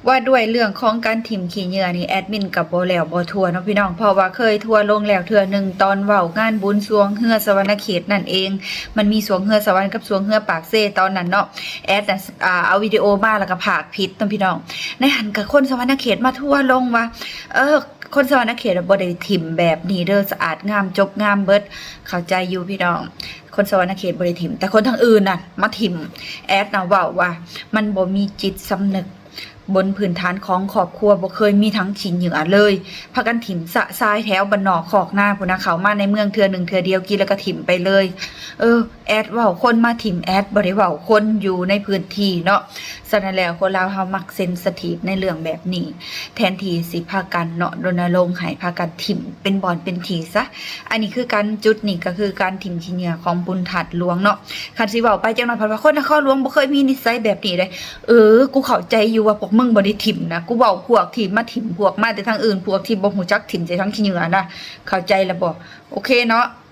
ວ່າດ້ວຍເລື່ອງຂອງການຖິ້ມຂີ້ເຫຍື້ອນີ້ ແອດມິນກໍບໍ່ແລ້ວບໍ່ທົ່ວເນາະພີ່ນ້ອງ ເພາະວ່າເຄີຍທົວລົງແລ້ວເທື່ອໜຶ່ງ ຕອນເວົ້າງານບຸນຊ່ວງເຮືອສະຫວັນນະເຂດນັ້ນເອງ. ມັນມີຊ່ວງເຮືອສະຫວັນກັບຊ່ວງເຮືອປາກເຊຕອນນັ້ນເນາະ ແອດນະ ອ່າ ເອົາວິດີໂອມາ ແລ້ວກໍພາກຜິດເນາະພີ່ນ້ອງ. ໃນຫັ້ນກໍຄົນສະຫວັນນະເຂດມາທົວລົງວ່າ ເອີ ຄົນສະຫວັນນະເຂດບໍ່ໄດ້ຖິ້ມແບບນີ້ເດີ ສະອາດງາມຈົບງາມເບິດ. ເຂົ້າໃຈຢູ່ພີ່ນ້ອງ ຄົນສະຫວັນນະເຂດບໍ່ໄດ້ຖິ້ມ ແຕ່ຄົນທາງອື່ນນະມາຖິ້ມ. ແອດນະເວົ້າວ່າ ມັນບໍ່ມີຈິດສຳນຶກ ບົນພື້ນຖານຂອງຄອບຄົວບໍ່ເຄີຍມີຖັງຂີ້ເຫຍື້ອເລີຍ ພາກັນຖິ້ມຊະຊາຍແຖວບ້ານນອກຄອກນາພຸ້ນນະ ເຂົ້າມາໃນເມືອງເທື່ອໜຶ່ງເທື່ອດຽວ ກິນແລ້ວກໍຖິ້ມໄປເລີຍ. ເອີ ແອດເວົ້າ ຄົນມາຖິ້ມ ແອດບໍ່ໄດ້ເວົ້າຄົນຢູ່ໃນພື້ນທີ່ເນາະ. ສະນັ້ນແລ້ວ ຄົນລາວເຮົາມັກເຊັນສະທີບໃນເລື່ອງແບບນີ້ ແທນທີ່ຊິພາກັນເນາະ ລົນນະລົງໃຫ້ພາກັນຖິ້ມເປັນບ່ອນເປັນທີ່ຊະ. ອັນນີ້ຄືກັນ ຈຸດນີ້ກໍຄືການຖິ້ມຂີ້ເຫຍື້ອຂອງບຸນທາດຫຼວງເນາະ. ຄັນຊິເວົ້າໄປຈັກໜ້ອຍ ເພິ່ນວ່າຄົນນະຄອນຫຼວງບໍ່ເຄີຍມີນິໄສແບບນີ້ເດ້. ເອີ ກູເຂົ້າໃຈຢູ່ວ່າພວກມຶງບໍ່ໄດ້ຖິ້ມນະ ກູເວົ້າພວກທີ່ມາຖິ້ມ ພວກມາແຕ່ທາງອື່ນ ພວກທີ່ບໍ່ຮູ້ຈັກຖິ້ມໃສ່ຖັງຂີ້ເຫຍື້ອນະ ເຂົ້າໃຈລະບໍ່? ໂອເຄເນາະ.